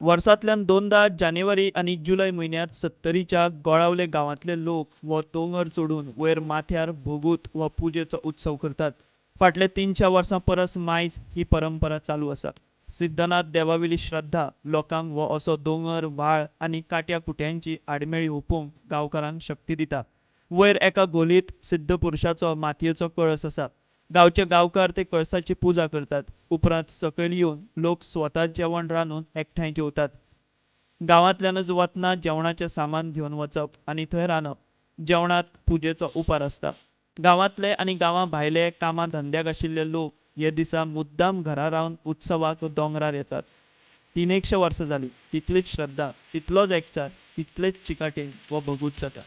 वर्सांतल्यान दोनदा जानेवारी आनी जुलय म्हयन्यांत सत्तरीच्या गोळावले गांवांतले लोक हो दोंगर चडून वयर माथ्यार भोगूत हो पुजेचो उत्सव करतात. फाटले 300 वर्सां परस मायज ही परंपरा चालू आसा. सिद्धनाथ देवावेली श्रद्धा लोकांक हो असो दोंगर, व्हाळ आनी काट्या कुट्यांची आडमेळी हुपूंक गांवकारांक शक्ती दिता. वयर एका घोलीत सिद्ध पुरुषाचो मातयेचो कळस आसा. गांवचे गांवकार ते कळसाची पुजा करतात. उपरांत सकयल येवन लोक स्वता जेवण रांदून एकठांय जेवतात. गांवांतल्यानच वतना जेवणाचें सामान घेवन वचप आनी थंय रांदप. जेवणांत पुजेचो उपार आसता. गांवांतले आनी गांवां भायले कामां धंद्याक आशिल्ले लोक हे दिसा मुद्दाम घरा रावन उत्सवाक दोंगरार येतात. 300 वर्सां जालीं, तितलीच श्रद्धा, तितलोच एकचार, तितलेच चिकाटेन हो भगूत जाता.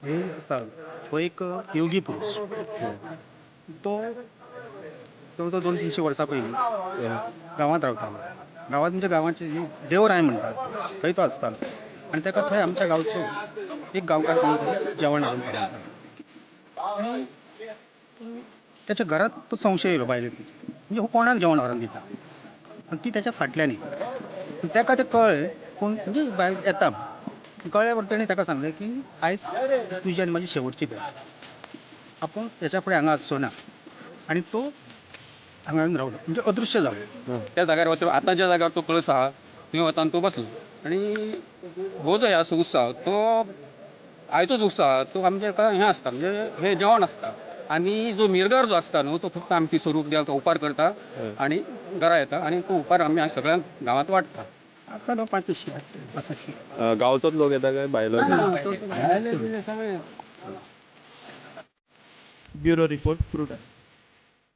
हे आसा हो एक योगी पुरूश. तो जवळ जवळ 200-300 वर्सां पयलीं गांवांत रावतालो. गांवांत म्हणजे गांवाचे जी देवराय म्हणटात थंय तो आसतालो आनी ताका थंय आमच्या गांवचो एक गांवकार कोण तरी जेवण हाडून घालतालो. आनी त्याच्या घरांत तो संशय येयलो बायलेक, म्हणजे हो कोणाक जेवण व्हरोन दिता, आनी ती त्याच्या फाटल्यान येयली. ताका तें कळ्ळें कोण म्हणजे बायल येता. कळ्ळ्या बरोबर तेणें ताका सांगलें की आयज तुजी आनी म्हाजी शेवटची भेट, आपूण हेच्या फुडें हांगा आसचो ना. आनी तो हांगा येवन रावलो, म्हणजे अदृश्य जालो. त्या जाग्यार वचून आतां ज्या जाग्यार तो कळस आहा थंय वतान तो बसलो. आनी हो जो आसा उत्सव तो आयचोच उत्सव आहा, तो आमचे एका हें आसता, म्हणजे हें जेवण आसता. आनी जो मिरगार जो आसता न्हू तो फक्त आमची स्वरूप देवाक उपकार करता आनी घरा येता आनी तो उपकार आमी सगळ्यांक गांवांत वांट्टा. आतां तो 500 500. गांवचोच लोक येता काय भायलो? सगळे. Bureau report, Prudent.